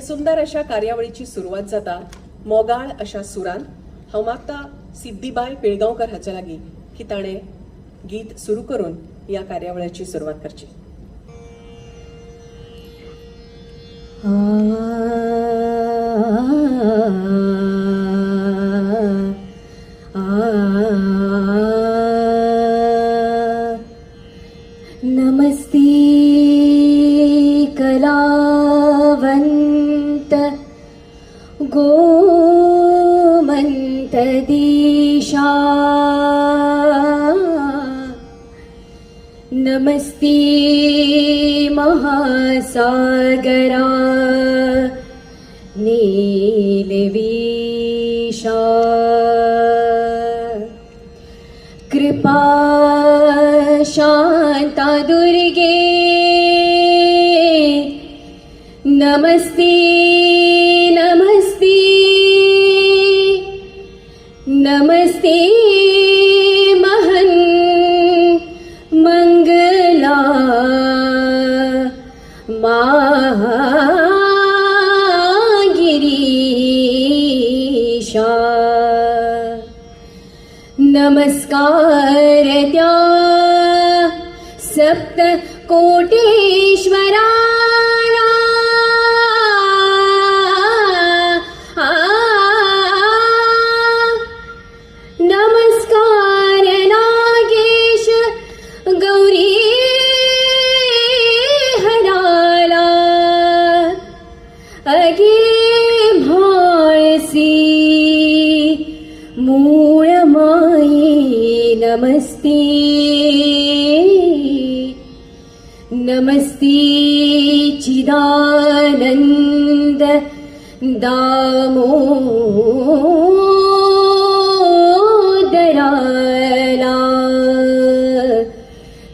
सुंदर अशा कार्यावळीची सुरवात जाता मोगाळ अशा सुरान. हांव मागता सिद्दीबाय पिळगांवकर हाच्या लागीं की ताणें गीत सुरू करून ह्या कार्यावळीची सुरवात करची. नमस्ते कलावंत गोमंतदीशा, नमस्ते महासागरा नीलवीशा, कृपा शांता दुर्गे नमस्ते नमस्ते नमस्ते महन मंगला मागिरीशा, नमस्कार त्या सप्त कोटेश्वराला, नमस्कार नागेश गौरी हराला, अगे म्हाळसी मूळ माये नमस्ते नमस्ते चिदानंद दामोदराला,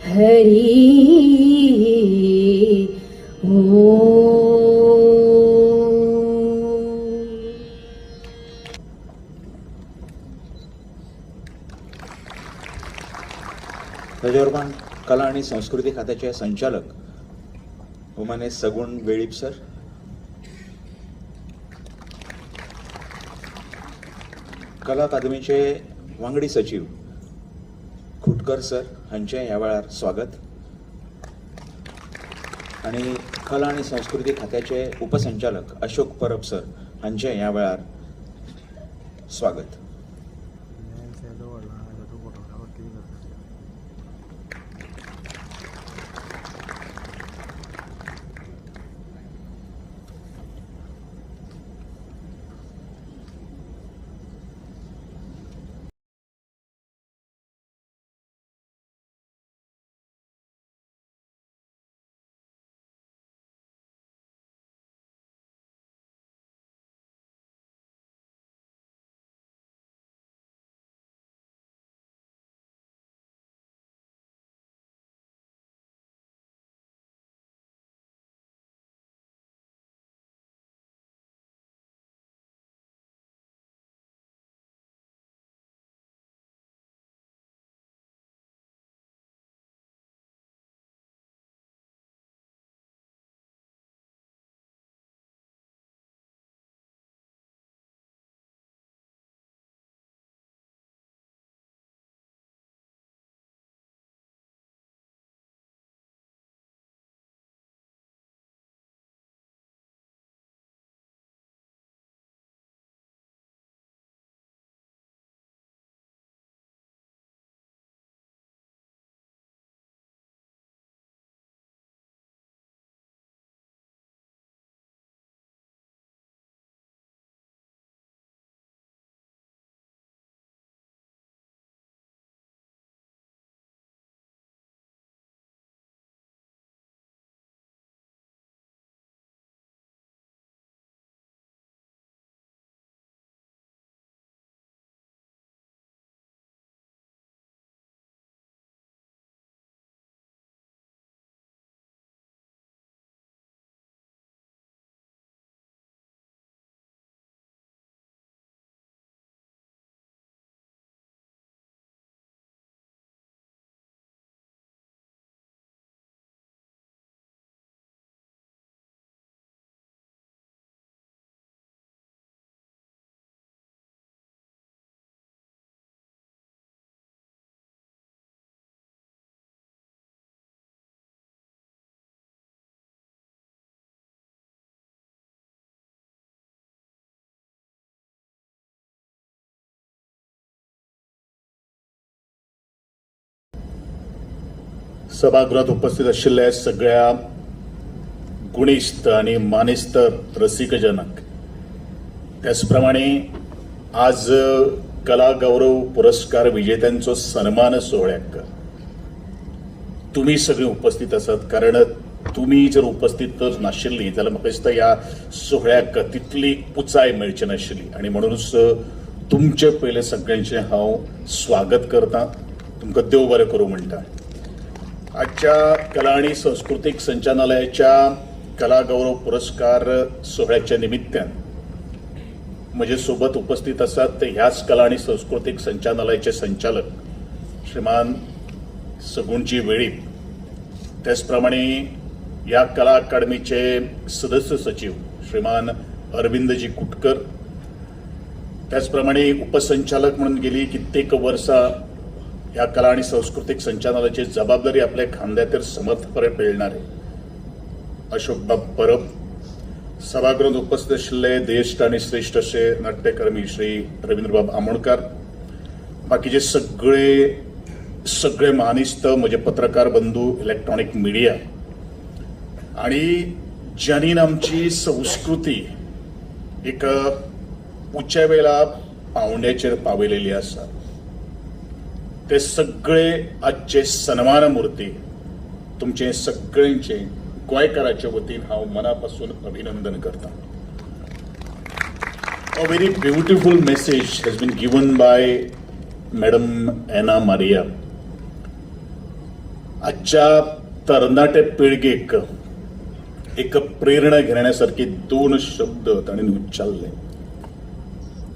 हरी ओम. ताज्या बरोबर कला आणि संस्कृती खात्याचे संचालक उमाने सगुण वेळीप सर, कला अकादमीचे वांगडी सचीव खुटकर सर हांचें ह्या वेळार स्वागत आनी कला आनी संस्कृती खात्याचे उपसंचालक अशोक परब सर हांचें ह्या वेळार स्वागत. सभागृहात उपस्थित आशिल्ल्या सगळ्या गुणेस्त आणि मानेस्त रसिकजनाक, त्याचप्रमाणे आज कला गौरव पुरस्कार विजेत्यांचो सन्मान सोहळ्याक तुम्ही सगळे उपस्थित आसात, कारण तुम्ही जर उपस्थित तर नाशिल्ली जाल्यार म्हाका दिसता ह्या सोहळ्याक तितली उंचाय मेळची नाशिल्ली. आणि म्हणूनच तुमचे पयले सगळ्यांचें हांव स्वागत करता, तुमकां देव बरें करूं म्हणटा. आजच्या कला आणि सांस्कृतीक संचालनालयाच्या कला गौरव पुरस्कार सोहळ्याच्या निमित्तान म्हजे सोबत उपस्थित आसात ते ह्याच कला आणि सांस्कृतीक संचालनालयाचे संचालक श्रीमान सगुणजी वेळीप, त्याचप्रमाणे या कला अकादमीचे सदस्य सचिव श्रीमान अरविंदजी कुटकर, त्याचप्रमाणे उपसंचालक म्हणून गेली कित्येक वर्सां ह्या कला आणि सांस्कृतिक संचालनालयाची जबाबदारी आपल्या खांद्याचेर समर्थपणे पेलणारे अशोकबाब परब, सभागृहात उपस्थित आशिल्ले ज्येश्ठ आणि श्रेष्ठ असे नाट्यकर्मी श्री रवींद्रबाब आमोणकर, बाकीचे सगळे सगळे मानिस्त म्हजे पत्रकार बंधू, इलेक्ट्रॉनिक मिडिया आणि ज्यांनी आमची संस्कृती एक उंच्या वेळा पावंड्याचेर पावयलेली आसा, ते सगळे आजचे सन्मान मूर्ती, तुमचे सगळ्यांचे गोंयकाराच्या वतीन हांव मनापासून अभिनंदन करता. A very beautiful message has been given by Madam Anna Maria. आजच्या तरणाटे पिळगेक एक प्रेरणा घेण्यासारखे दोन शब्द ताणें उच्चारले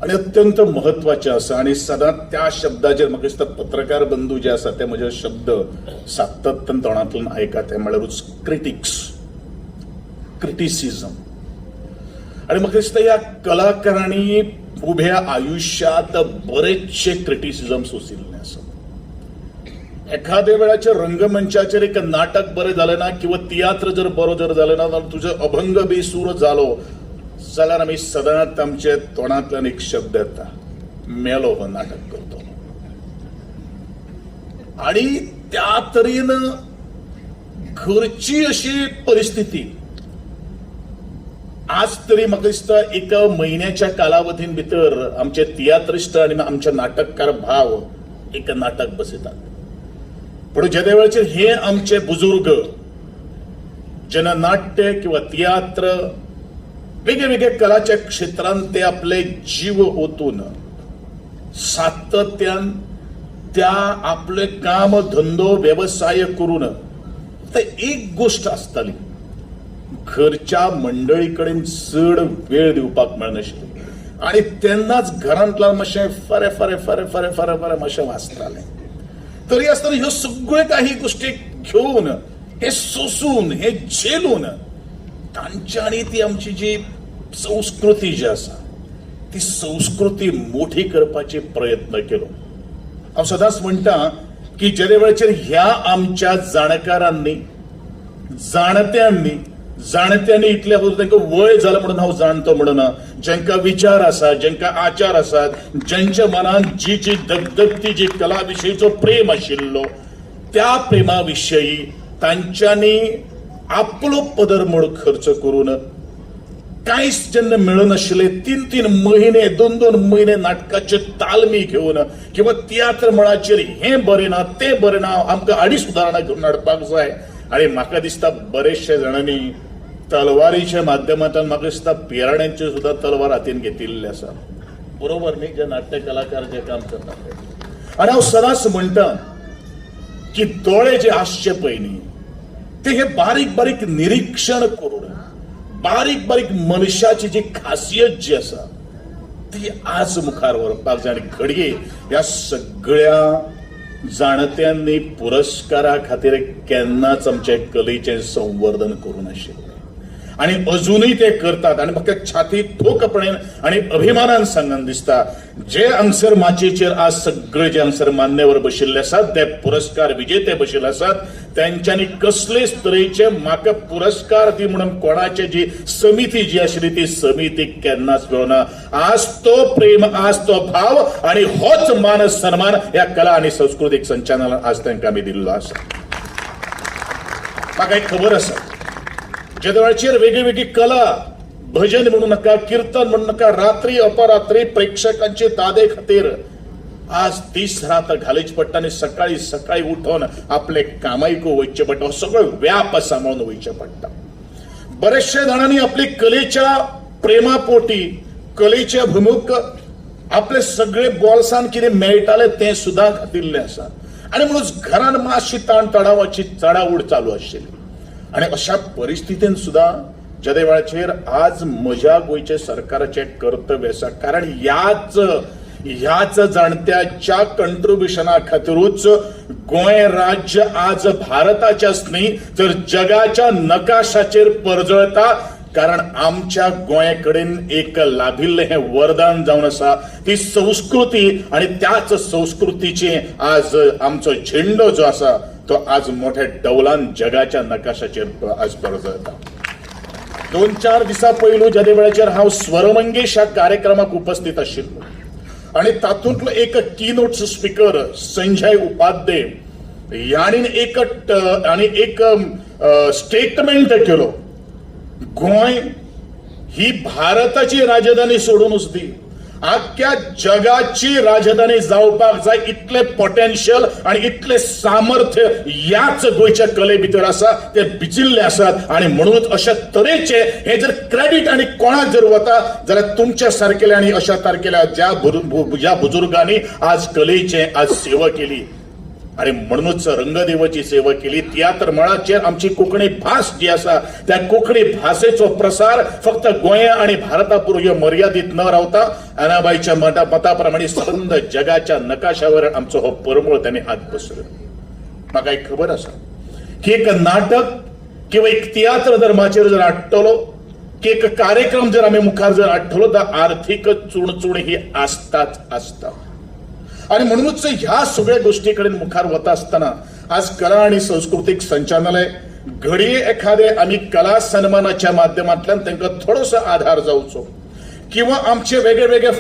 आणि अत्यंत महत्वाचे आसा. आणि सदांच त्या शब्दाचेर म्हाका दिसता पत्रकार बंधू जे आसा ते म्हजे शब्द सातत्यान तोंडांतल्यान आयका, ते म्हळ्यारूच क्रिटिक्स, क्रिटिसिझम. आणि म्हाका दिसता ह्या कलाकारांनी उभ्या आयुष्यात बरेचशे क्रिटिसिझम सोसिल्ले आसात. एखाद्या वेळाचेर रंगमंचाचेर एक नाटक बरें जालें ना किंवा तियात्र जर बरो जर जालें ना जाल्यार तुजो अभंग बेसूर जालो जाल्यार आमी सदांच आमच्या तोंडांतल्यान एक शब्द येता, मेलो हो नाटक करतलो. आणि त्या तरेन घरची अशी परिस्थिती आज तरी म्हाका दिसता एका म्हयन्याच्या कालावधीन भितर आमचे तियात्रिस्ट आनी आमचे नाटककार भाव एक नाटक बसयतात. पूण जेदे वेळाचेर हे आमचे बुजुर्ग जेन्ना नाट्य किंवा तियात्र वेगळे वेगळे कलाच्या क्षेत्रांत ते आपले जीव ओतून सातत्यान त्या आपले काम धंदो व्यवसाय करून, तर एक गोष्ट आसताली, घरच्या मंडळी कडेन चड वेळ दिवपाक मेळनाशिल्लो आणि तेन्नाच घरांतल्यान मातशें फरे फरे फरे फरे फरे फरे मातशें वाचतालें. तरी आसतना ह्यो सगळ्यो काही गोष्टी घेवन, हे सोसून, हे झेलून तांच्यांनी ती आमची जी संस्कृती जी आसा ती संस्कृती मोठी करपाचे प्रयत्न केलो. हांव सदांच म्हणटा की जेदे वेळाचेर ह्या आमच्या जाणकारांनी, जाणत्यांनी, जाणत्यांनी इतले तांकां वय जालें म्हणून हांव जाणतो म्हणून ना, जांकां विचार आसा, जांकां आचार आसात, ज्यांच्या मनान जी जी धगधगती जी कला विशयीचो प्रेम आशिल्लो, त्या प्रेमा विशयी तांच्यांनी आपलो पदर मोड खर्च करून कांयच जेन्ना मेळनाशिल्ले, तीन तीन म्हयने, दोन दोन म्हयने नाटकाचे तालमी घेवन किंवा तियात्र मळाचेर हें बरें ना, तें बरें ना, आमकां आडी सुदारणा घेवन हाडपाक जाय. आनी म्हाका दिसता बरेचशे जाणांनी तलवारीच्या माध्यमांतल्यान, म्हाका दिसता पिराड्यांची सुद्दां तलवार हातीन घेतिल्ली आसा, बरोबर न्ही, जे नाट्य कलाकार जे काम करतात ते. आनी हांव सदांच म्हणटा की दोळे जे आसचे पळय न्ही ते हे बारीक बारीक निरीक्षण करून बारीक बारीक मनशाची जी खासियत जी आसा ती आज मुखार व्हरपाक जाय. आनी घडये ह्या सगळ्या जाणत्यांनी पुरस्कारा खातीर केन्नाच आमचे कलेचें संवर्धन करूं नाशिल्लें आणि अजूनय ते करतात. आणि म्हाका छाती ठोकपणे आणि अभिमानान सांगन दिसता, जे हांगसर माचयेचेर आज सगळे जे हांगसर मान्यवर बशिल्ले आसात, ते पुरस्कार विजेते बशिल्ले आसात, तेंच्यांनी कसलेच तरेचे म्हाका पुरस्कार दी म्हणून कोणाचे जी समिती जी आशिल्ली ती समिती केन्नाच मेळना. आज तो प्रेम, आज तो भाव आणि होच मान सन्मान ह्या कला आणि संस्कृतीक संचालनालयान आज तांकां आमी दिल्लो आसा. म्हाका एक खबर आसा, जेन्ना वेळाचेर वेगळी वेगळी कला, भजन म्हणू नाका, किर्तन म्हणू नाका, रात्री अपरात्री प्रेक्षकांचे दादे खातीर आज दीस रात घालची पडटा आनी सकाळी सकाळी उठून आपले कामाईक वयचें पडटा. हो सगळो व्याप सांबाळून वयचें पडटा. बरेचशे जाणांनी आपली कलेच्या प्रेमापोटी, कलेच्या भुमूक आपले सगळे बॉल्सान कितें मेळटाले तें सुद्दां घातिल्लें आसा आनी म्हणून घरान मातशी ताण तणावाची चडाओड चालू आशिल्ली. आनी अशा परिस्थितीन सुद्दां जेदे वेळाचेर आज म्हज्या गोंयच्या सरकाराचें कर्तव्य आसा, कारण ह्याच ह्याच जाणट्याच्या कंट्रिब्युशना खातीरूच गोंय राज्य आज भारताच्याच न्ही तर जगाच्या नकाशाचेर परजळता. कारण आमच्या गोंया कडेन एक लाभिल्लें हें वरदान जावन आसा ती संस्कृती आनी त्याच संस्कृतीचे आज आमचो झेंडो जो आसा तो आज मोठ्या डौलान जगाच्या नकाशाचेर आज परजळता. 2-4 दिसां पयलू जेदे वेळाचेर हांव स्वरमंगेश ह्या कार्यक्रमाक उपस्थित आशिल्लो आनी तातूंतलो एक कीनोट स्पिकर संजय उपाध्ये ह्याणीन एक आनी एक स्टेटमेंट केलो, गोंय ही भारताची राजधानी सोडूनच दी, आख्या जगाची राजधानी जावपाक जाय इतले पोटेन्शियल आनी इतले सामर्थ्य ह्याच गोंयच्या कले भितर आसा, ते बिजिल्ले आसात. आनी म्हणूनच अशा तरेचे हे जर क्रेडीट आनी कोणाक जर वता जाल्यार तुमच्या सारकेल्या आनी अशा सारकेल्या ज्या बुजुर्गांनी आज कलेचे आज सेवा केली आणि म्हणूनच रंगदेवाची सेवा केली. तियात्र मळाचेर आमची कोंकणी भास जी आसा त्या कोंकणी भाशेचो प्रसार फक्त गोंया आनी भारता पुरयो मर्यादीत न रावता अनाबाईच्या मता प्रमाणे सबंद जगाच्या नकाशावर आमचो हो परमळ त्यांनी हात पसरलो. म्हाका एक खबर आसा की एक नाटक किंवा एक तियात्र जर माचयेर जर हाडटलो की एक कार्यक्रम जर आमी मुखार जर हाडटलो तर आर्थीक चुणचूण ही आसताच आसता. आणि म्हणूनच ह्या सगळ्या गोष्टी कडेन मुखार वता आसतना आज कला आणि सांस्कृतीक संचालनालय घडये एखादे आमी कला सन्मानाच्या माध्यमांतल्यान तांकां थोडोसो आधार जावचो किंवा आमचे वेगळे वेगळे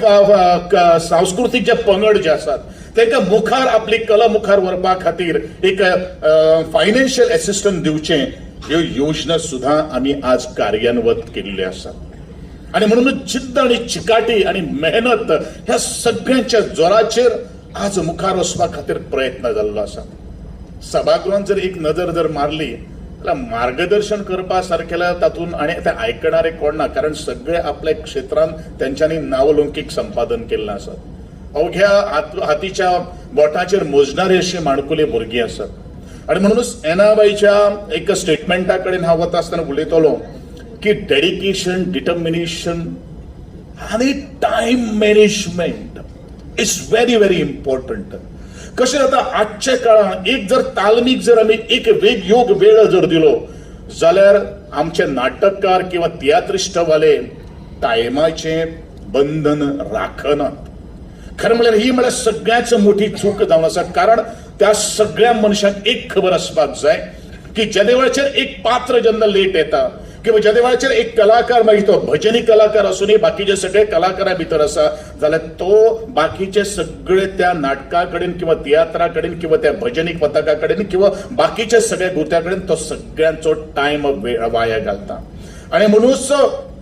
सांस्कृतीक जे पंगड जे आसात तांकां मुखार आपली कला मुखार व्हरपा खातीर एक फायनान्शियल एसिस्टन्स दिवचें, ह्यो योजना सुद्दां आमी आज कार्यान्वत केल्ल्यो आसात. आणि म्हणून जिद्द आणि चिकाटी आणि मेहनत ह्या सगळ्यांच्या जोराचेर आज मुखार वचपा खातीर प्रयत्न जाल्लो आसा. सभागृहात जर एक नजर जर मारली जाल्यार मार्गदर्शन करपा सारकेल्या तातूंत आनी ते आयकणारे कोण ना, कारण सगळे आपल्या क्षेत्रांत तेंच्यांनी नावलौकीक संपादन केल्लें आसा. अवघ्या हातीच्या बोटाचेर मोजणारे अशी माणकुली भुरगीं आसात. आणि म्हणूनच एनाबाईच्या एक स्टेटमेंटा कडेन हांव वता आसतना उलयतलो की डेडिकेशन, डिटर्मिनेशन आनी time management is very very important. कशें जाता, आजच्या काळांत एक जर तालमीक जर आमी एक वेग योग वेळ जर दिलो जाल्यार आमचे नाटककार किंवा तियात्रिस्टवाले टायमाचें बंधन राखनात. खरें म्हणल्यार ही म्हळ्यार सगळ्याच मोठी चूक जावन आसा, कारण त्या सगळ्या मनशांक एक खबर आसपाक जाय की जेदे वेळाचेर एक पात्र जेन्ना लेट येता किंवा जेदे वेळाचेर एक कलाकार, मागीर तो भजनी कलाकार आसूं, बाकीचे सगळे कलाकारां भितर आसा जाल्यार तो बाकीचे सगळे त्या नाटका कडेन किंवा तियात्रा कडेन किंवा त्या भजनी पथका कडेन किंवा बाकीच्या सगळ्या गुत्या कडेन तो सगळ्यांचो टायम वाया घालता. आणि म्हणूनच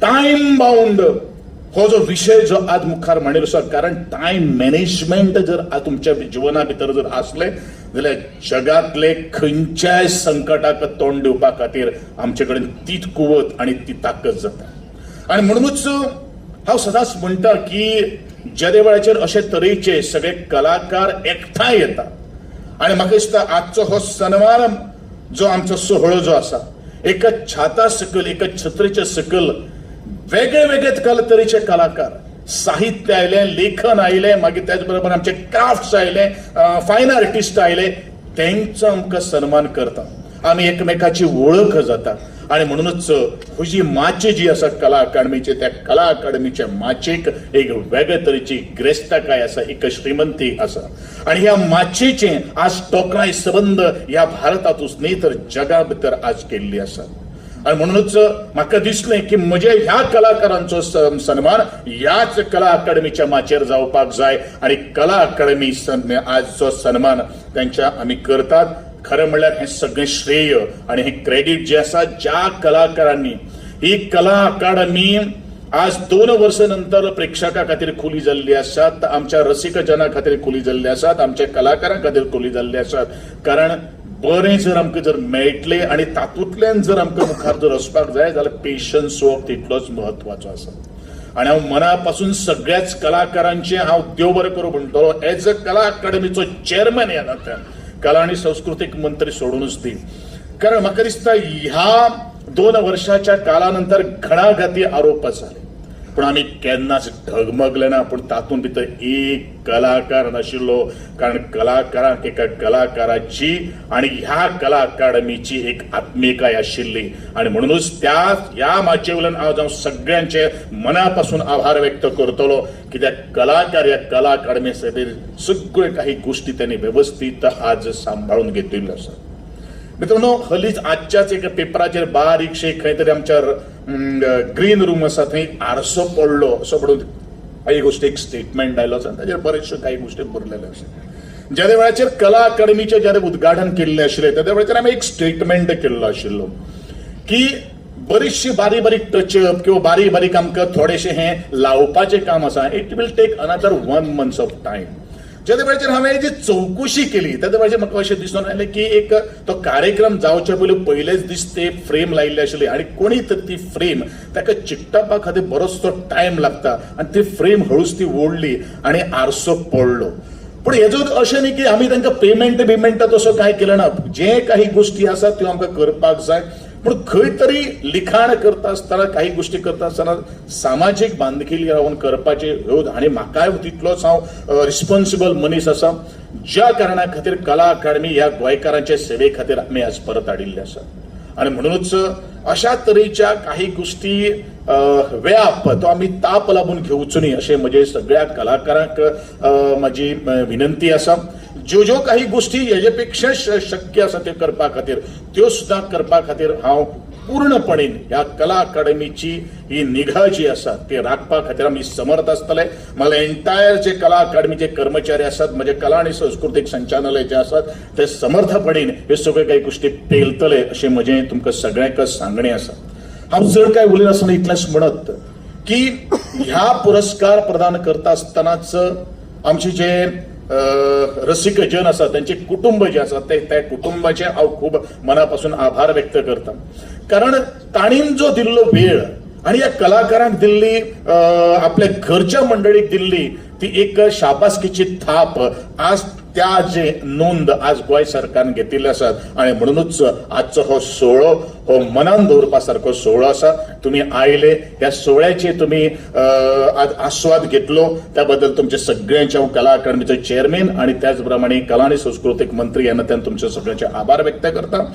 टायम बाउंड हो जो विशय जो आज मुखार मांडिल्लो आसा, कारण टायम मॅनेजमेंट जर तुमच्या जिवना भितर जर आसले जाल्यार जगांतले खंयच्याय संकटाक तोंड दिवपा खातीर आमचे कडेन तीच कुवत आनी ती ताकद जाता. आनी म्हणूनच हांव सदांच म्हणटा की जेदे वेळाचेर अशे तरेचे सगळे कलाकार एकठांय येता आनी म्हाका दिसता आजचो हो सन्मान जो आमचो सोहळो जो आसा, एका छाता सकयल, एका छत्रेच्या सकयल वेगळे वेगळे तरेचे कलाकार, साहित्य आयलें, लेखन आयलें, मागीर त्याच बरोबर आमचे क्राफ्ट्स आयले, फायन आर्टिस्ट आयले, तेंचो आमकां सन्मान करता, आमी एकमेकाची वळख जाता. आनी म्हणूनच ही जी माची जी आसा कला अकादमीची, त्या कला अकादमीच्या माचयेक एक वेगळे तरेची ग्रेस्तकाय आसा, एक श्रीमंती आसा. आनी ह्या माचयेचें आज तोखणाय संबंद ह्या भारतांतूच न्ही तर जगा भितर आज केल्ली आसा. आणि म्हणूनच म्हाका दिसलें की म्हजे ह्या कलाकारांचो सन्मान ह्याच कला अकादमीच्या माचयेर जावपाक जाय. आणि कला अकादमी आज जो सन्मान त्यांच्या आमी करतात. खरें म्हणल्यार हें सगळें श्रेय आनी हें क्रेडीट जें आसा ज्या कलाकारांनी ही कला अकादमी आज 2 वर्सां नंतर प्रेक्षकां खातीर खुली जाल्ली आसात, आमच्या रसिक जना खातीर खुली जाल्ली आसात, आमच्या कलाकारां खातीर खुली जाल्ली आसात. कारण बरें जर आमकां जर मेळटलें आनी तातूंतल्यान जर आमकां मुखार जर वचपाक जाय जाल्यार पेशन्स हो तितलोच म्हत्वाचो आसा. आनी हांव मना पासून सगळ्याच कलाकारांचें हांव देव बरें करूं म्हणटलो. एज अ कला अकादमीचो चेअरमॅन ह्या नात्यान कला आनी संस्कृतीक मंत्री सोडूनच दी, कारण म्हाका दिसता ह्या 2 वर्षाच्या काळानंतर घणाघाती आरोप जाले, पूण आमी केन्नाच ढगमगले ना. पूण तातूंत भितर एक कलाकार नाशिल्लो, कारण कलाकारांक एका कलाकाराची आनी ह्या कला अकादमीची एक आत्मिकाय आशिल्ली. आनी म्हणूनच त्या ह्या माचये वयल्यान हांव सगळ्यांचे मना पासून आभार व्यक्त करतलो, कित्याक कलाकार ह्या कला अकादमी खातीर सगळ्यो काही गोष्टी त्यांनी वेवस्थीत आज सांबाळून घेतिल्ल्यो आसा. मित्रांनो, हलीच आजच्याच एका पेपराचेर बारीकशे खंय तरी आमच्या ग्रीन रूम आसा थंय आरसो पडलो असो म्हणून काही गोष्टी एक स्टेटमेंट आयलो आसा. ताजेर बरेचश्यो काही गोष्टी बरलेल्यो आसा. ज्या वेळाचेर कला अकादमीचें जेन्ना उद्घाटन केल्लें आशिल्लें त्या वेळाचेर आमी एक स्टेटमेंट केल्लो आशिल्लो की बरीचशी बारीक बारीक टचअप किंवा बारीक बारीक आमकां थोडेशें हें लावपाचें काम आसा, it will take another 1 month of time. ज्या वेळाचेर हांवें जी चवकशी केली त्या वेळाचेर म्हाका अशें दिसून आयलें की एक तो कार्यक्रम जावचे पयलीं पयलेच दीस ते फ्रेम लायिल्ली आशिल्ली आनी कोणी तर ती फ्रेम ताका चिकटपा खातीर बरोचसो टायम लागता आनी ती फ्रेम हळूच ती ओडली आनी आरसो पडलो. पूण हेजो अशें न्ही की आमी तांकां पेमेंट बिमेंट तसो कांय केलें ना. जे काही गोश्टी आसात त्यो आमकां करपाक जाय, पूण खंय तरी लिखाण करता आसतना काही गोश्टी करता आसतना सामाजीक बांदकी रावन करपाचे ह्यो, आनी म्हाकाय तितलोच हांव रिस्पॉन्सिबल मनीस आसा, ज्या कारणा खातीर कला अकादमी ह्या गोंयकारांच्या सेवे खातीर आमी आज परत हाडिल्ली आसा. आनी म्हणूनच अशा तरेच्या काही गोश्टी व्याप तो आमी ताप लागून घेवचो न्ही अशें म्हजे सगळ्या कलाकारांक म्हाजी विनंती आसा. ज्यो ज्यो काही गोश्टी हेजे पेक्षा शक्य आसा त्यो करपा खातीर त्यो सुद्दां करपा खातीर हांव पूर्णपणे ह्या कला अकादमीची ही निगा जी आसा ती राखपा खातीर आमी समर्थ आसतले. मला एंटायर जे कला अकादमीचे कर्मचारी आसात, म्हजे कला आनी संस्कृतीक संचालनालय जे आसात ते समर्थपणे ह्यो सगळ्यो काही गोश्टी पेलतले अशें म्हजें तुमकां सगळ्यांक सांगणें आसा. हांव चड काय उलयनासतना इतलेंच म्हणत की ह्या पुरस्कार प्रदान करता आसतनाच आमचे जे रसिक जन आसा, त्यांचे कुटुंब जे आसा ते त्या कुटुंबाचे हांव खूब मनापासून आभार व्यक्त करता, कारण ताणीन जो दिल्लो वेळ आनी ह्या कलाकारांक दिल्ली आपल्या घरच्या मंडळीक दिल्ली ती एक शाबासकीची थाप आज त्या जे नोंद आज गोंय सरकारन घेतिल्ले आसात. आनी म्हणूनच आजचो हो सोहळो हो मनान दवरपा सारको सोहळो आसा. तुमी आयले, ह्या सोहळ्याचे तुमी आज आस्वाद घेतलो त्या बद्दल तुमचे सगळ्यांचे हांव कला अकादमीचो चेअरमॅन आनी त्याच प्रमाणे कला आनी संस्कृतीक मंत्री ह्या नात्यान तुमचे सगळ्यांचे आभार व्यक्त करता.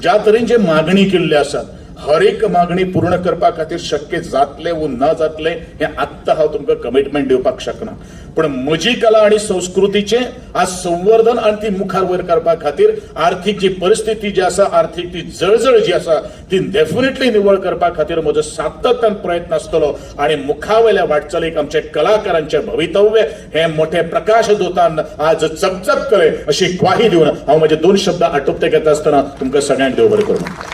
ज्या तरेन जे मागणी केल्ली आसात, हर एक मागणी पूर्ण करपा खातीर शक्य जातलें वो न जातलें हें आत्तां हांव तुमकां कमिटमेंट दिवपाक शकना, पूण म्हजी कला आनी संस्कृतीचें आज संवर्धन आनी ती मुखार वयर करपा खातीर आर्थीक जी परिस्थिती जी आसा, आर्थीक ती जळजळ जी आसा ती डेफिनेटली निवळ करपा खातीर म्हजो सातत्यान प्रयत्न आसतलो. आनी मुखावयल्या वाटचालीक आमच्या कलाकारांचें भवितव्य हें मोठे प्रकाश दोतान आज चकचकतलें अशी ग्वाही दिवन हांव म्हजे 2 शब्द आटोपते घेता आसतना तुमकां सगळ्यांक देव बरें करूं.